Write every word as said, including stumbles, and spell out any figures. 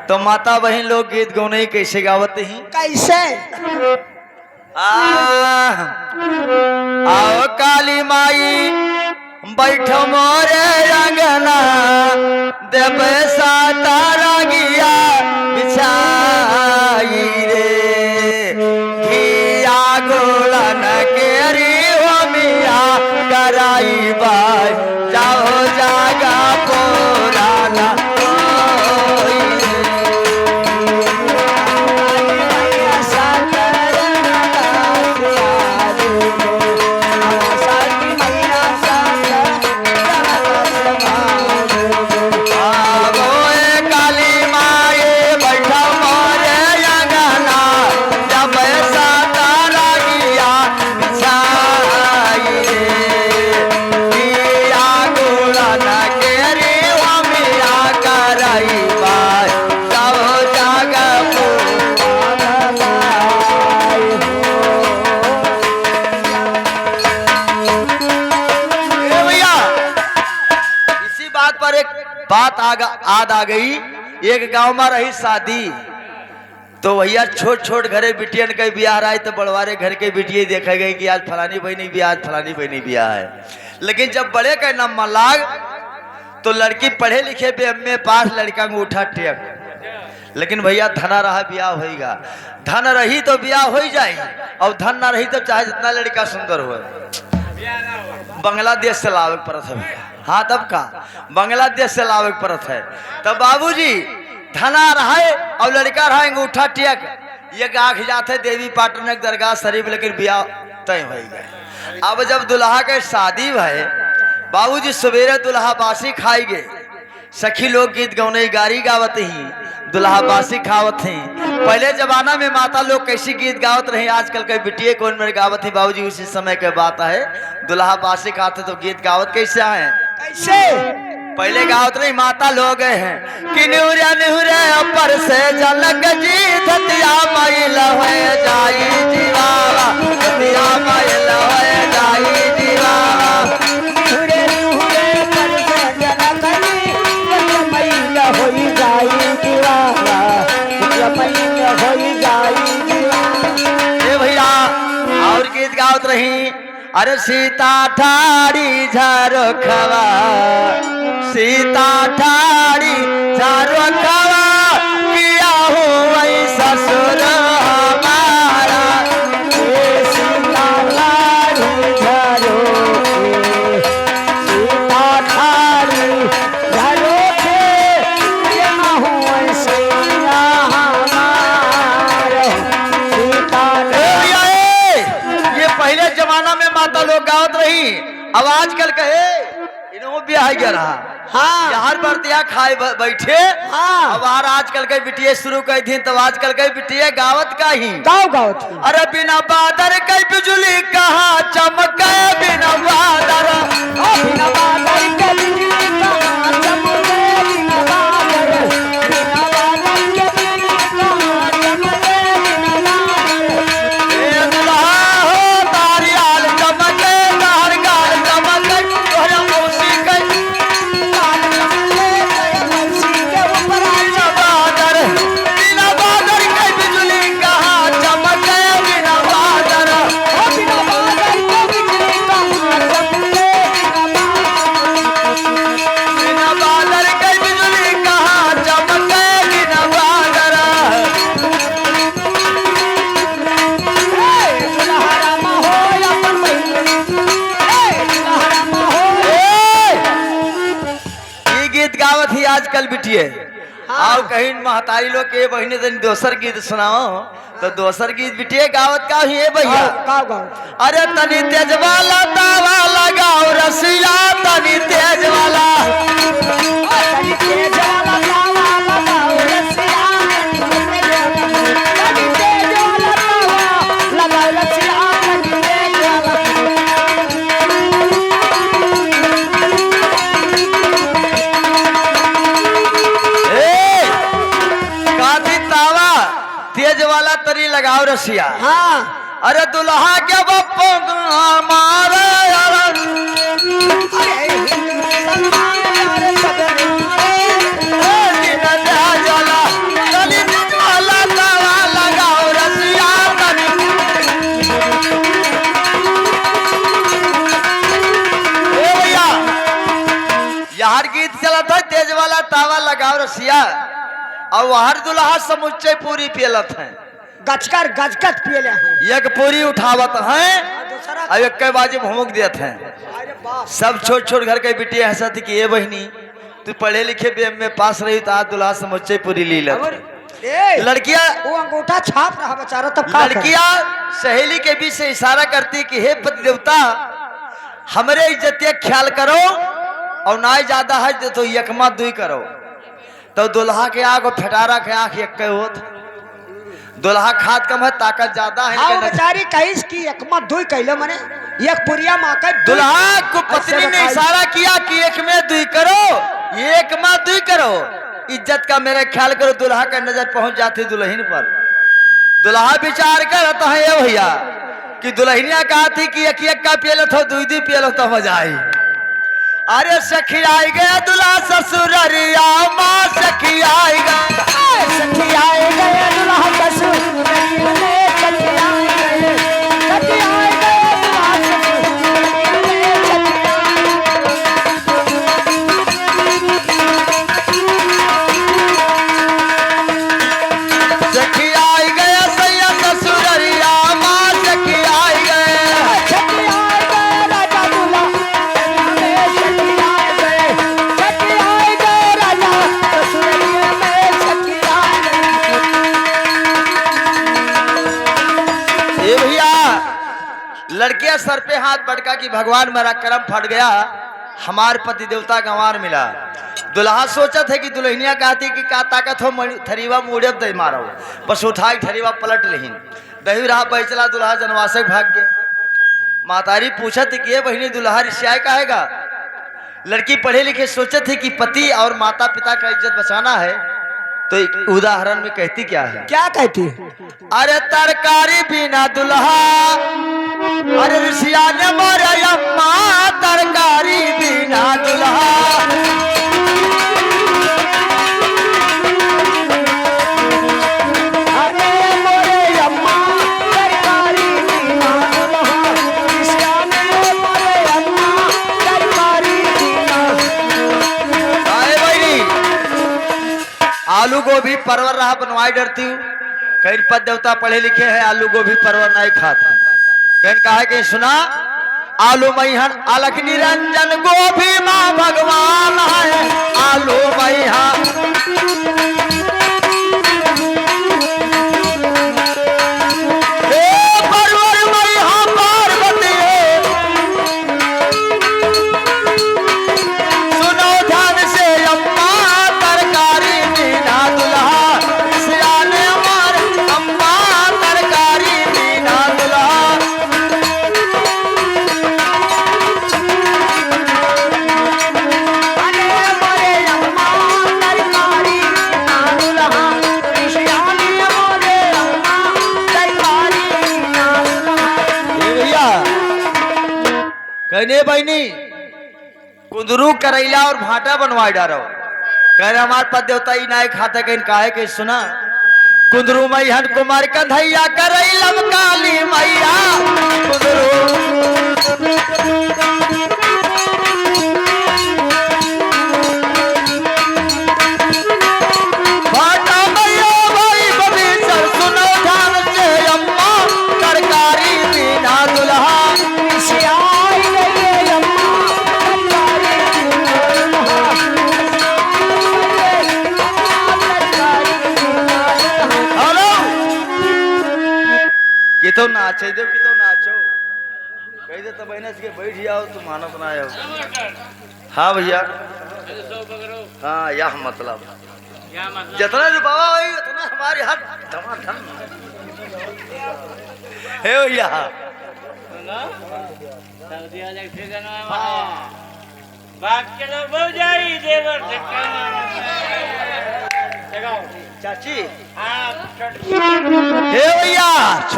तो माता बहिन लोग गीत गौनई कैसे गावत ही? कैसे? आ, आओ काली माई, बैठ मोरे अंगना, देबे साता रंगिया बिछाई रे। घिया गुड़न केरी होमिया कराई बाई, जाओ जागा पुराना होई। ए भैया, इसी बात पर एक बात आग-, याद आ गई। एक गांव में रही शादी, तो भैया छोट छोट घरे बिटियन के बियाह रही, तो बड़वारे घर के बिटिये देखे गए कि आज फलानी बहिनी बियाह, आज फलानी बहिनी बियाह है। लेकिन जब बड़े के नाम में लाग, तो लड़की पढ़े लिखे बे, एम ए पास, लड़का अंगूठा टेक। लेकिन भैया धना रहा बियाह होइगा, धन रही तो बियाह होई जाई, और धन ना रही तो चाहे जितना लड़का सुंदर होए, बांग्लादेश से लावे के पड़त है भैया। हाँ, तब का, बांग्लादेश से लावे के पड़त है। तब बाबूजी धना रहे और लड़का रहा अंगूठा टेक, ये गाख जात है देवी पाटन के दरगाह शरीफ, लेकिन बियाह तय होई गए। अब जब दुल्हा के शादी भय, बाबूजी सवेरे दुल्हा बासी खाई गए, सखी लोग गीत गौनई गारी गावत ही, दुल्हा बासी खावत ही। पहले जमाना में माता लोग कैसी गीत गावत रही, आजकल के बिटिये कौन मेरे गावत ही बाबूजी, उसी समय के बात है। दुल्हा बासी खाते तो गीत गावत कैसे आए? कैसे? पहले गावत रही माता लोग हैं कि निहुरे निहुरे ऊपर से जनक जी धतिया मैल होए जाई जीवावा, धतिया मैल होए जाई जीवावा। निहुरे निहुरे ऊपर से जनक जी धतिया मैल होई जाई जीवावा, धतिया मैल होई जाई जीवावा। ए भैया, और गीत गावत रही, अरे सीता ठाड़ी झरोखवा, सीता ठाड़ी झरोखवा, किया हुआ ससुर हमारा। ए सीता ठाड़ी झरोखे, सीता ठाड़ी झरोखे, किया हुआ सैया हमारा। सीता ए भैया, ए, ये पहले जमाना में माता लोग गावत रही, अब आजकल कहे इन्हों ब्याह गया रहा। हाँ। यार बरतिया खाए ब-, बैठे। हाँ। अब यार आजकल के बिटिये शुरू कर दिन, तब आजकल के बिटिये गावत का ही। गाओ गावत ही। अरे बिना बादर के बिजुली कहाँ चमके, बिना बादर। ओ बिना बादर के बिजुली कहाँ चमके, बिना बादर। ए दुल्हा हो, तारी आल चमके, तार गाल चमके, तोहरे मौसी के। बिना बादर, बिना बादर के बिजुली कहाँ चमके, बिना बादर। ओ बिना बादर के बिजुली कहाँ चमके, बिना बादर। बिना बादर के बिजुली कहाँ चमके, बिना बादर। ए, दुल्हरा मा हो अपन बहिन। ए, दुल्हरा मा हो। ए, ई गीत गावत ही आजकल बिटिये। हाँ। आओ कहीं महतारी लोग के बहिने तनी दोसर गीत सुनाओ। तो दोसर गीत बिटिये गावत का ही है भैया? गाओ, गाओ, गाओ। अरे तनी तेज वाला तावा लगाओ रसिया, तनी तेज वाला। तनी तेज वाला तावा लगाओ रसिया, तनी तेज वाला तावा लगाओ रसिया, तनी तेज वाला। ए, काती तावा तेज वाला तनी लगाओ रसिया। हाँ। अरे दुल्हा के बप्पो मारे यार। अरे, ए, दिन दे जाला। सिया, और हर दुल्हा समुच्चे पूरी पेलत हैं। गचकर गचकत पियले हैं। एक पूरी उठावत हैं, और दूसरा और एक बाजी भूंक देत हैं। अरे बाप। सब छोट छोट घर के बिटिया हंसत कि ए बहिनी, तू पढ़े लिखे बे, एम ए पास रही तो आज दुल्हा समुच्चे पूरी ली लेत। और, ए, लड़किया, वो अंगूठा छाप रहा बेचारा, तब का करे? लड़किया सहेली के बीच से इशारा करती कि हे पति देवता, हमरे इज्जत के ख्याल करो, और ना ज्यादा है तो यकमा दुई करो। तो दुल्हा के आँख और फेटारा के आँख एक के होत। दुल्हा खात कम है, ताकत ज्यादा है, हाँ, लेकिन बेचारी कहिस कि एक मा दुई कैले मने, एक पुरिया मा के दुई। दुल्हा को ऐसे पत्नी ने बताई। इशारा किया कि एक में दुई करो, एक मा दुई करो, इज्जत का मेरा ख्याल करो। दुल्हा का नजर पहुंच जाती दुल्हन पर। दुल्हा विचार करत है, ए भैया, कि दुल्हनिया कहा थी कि एक एक का पियलत हो, दुई दुई पियलत हो, मजा आई। अरे सखी आई गया दुल्हा ससुररिया, माँ सखी आई गया। ए, सखी आई गया दुल्हा ससुररिया में, सखी आई गया, सखी आई गया दुल्हा ससुररिया में, सखी आई गया। सखी आई गया सैया ससुररिया माँ, सखी आई गए। सखी आई गए राजा दुल्हा, सखी आई गए, सखी आई गए राजा ससुररिया में, सखी आई गए। ए भैया, लड़किया सर पे हाथ पटका कि भगवान मेरा करम फट गया, हमार पति देवता गंवार मिला। दुल्हा सोचत है कि दुल्हनिया कहती कि का ताकत हो, मणि-, थरीवा मुड़े दे मारो, बस उठाई थरीवा पलट लेहिन। दही रहा बैचला दुल्हा जनवासक भाग गए। मातारी पूछत कि ये बहिनी दुल्हा रिसियाए काहेगा? लड़की पढ़े लिखे सोचत है कि पति और माता पिता का इज्जत बचाना है, तो एक उदाहरण में कहती क्या है? क्या कहती है? अरे तरकारी बिना दुल्हा, अरे रिसियाने मोरे अम्मा, तरकारी बिना दुल्हा। अरे मोरे अम्मा, तरकारी बिना दुल्हा, रिसियाने मोरे अम्मा, तरकारी बिना। आए बहिनी, आलू गोभी परवर रहा बनवाए डरती हूँ। कहीं पद देवता पढ़े लिखे हैं, आलू गोभी परवर नहीं खाते। कहीं कहा कि सुना, आलू मैहन अलख निरंजन, गोभी माँ भगवान है, आलू मैहन। ए परवर मैहन पार्वती है। सुनो ध्यान से अम्मा, तरकारी बिना दुल्हा, सियाने मार अम्मा, तरकारी बिना दुल्हा। अरे मोरे अम्मा, तरकारी बिना दुल्हा, सियाने मोरे अम्मा, तरकारी बिना दुल्हा। ए भैया, कहने बहिनी, कुंदरू करैला और भाटा बनवाए डारो। कह रहे हमार पद देवता ई नाय खाता, कहीं काहे के सुना। कुंदरू मैहन कुमार कंधैया करैलम काली मैया। कुंदरू। भाटा मैया भाई बबीसर सुनो ध्यान से अम्मा, तरकारी बिना दुल्हा। से आई गई अम्मा, तरकारी बिना दुल्हा। हेलो, कितो नाचे देव, कितो नाचो। कह दे तो बहने से बैठ जाओ, तू मानत ना आओ। हाँ भैया, हाँ, यह मतलब। जितना जो बाबा होई, उतना हमारे हाथ धमाधम। हे भैया। सऊदी वाले के ठेकाना है वहाँ। हाँ। बाप के लोग बहुत जाई, देवर से कम। चाची। हाँ, छोट- हे भैया, छोट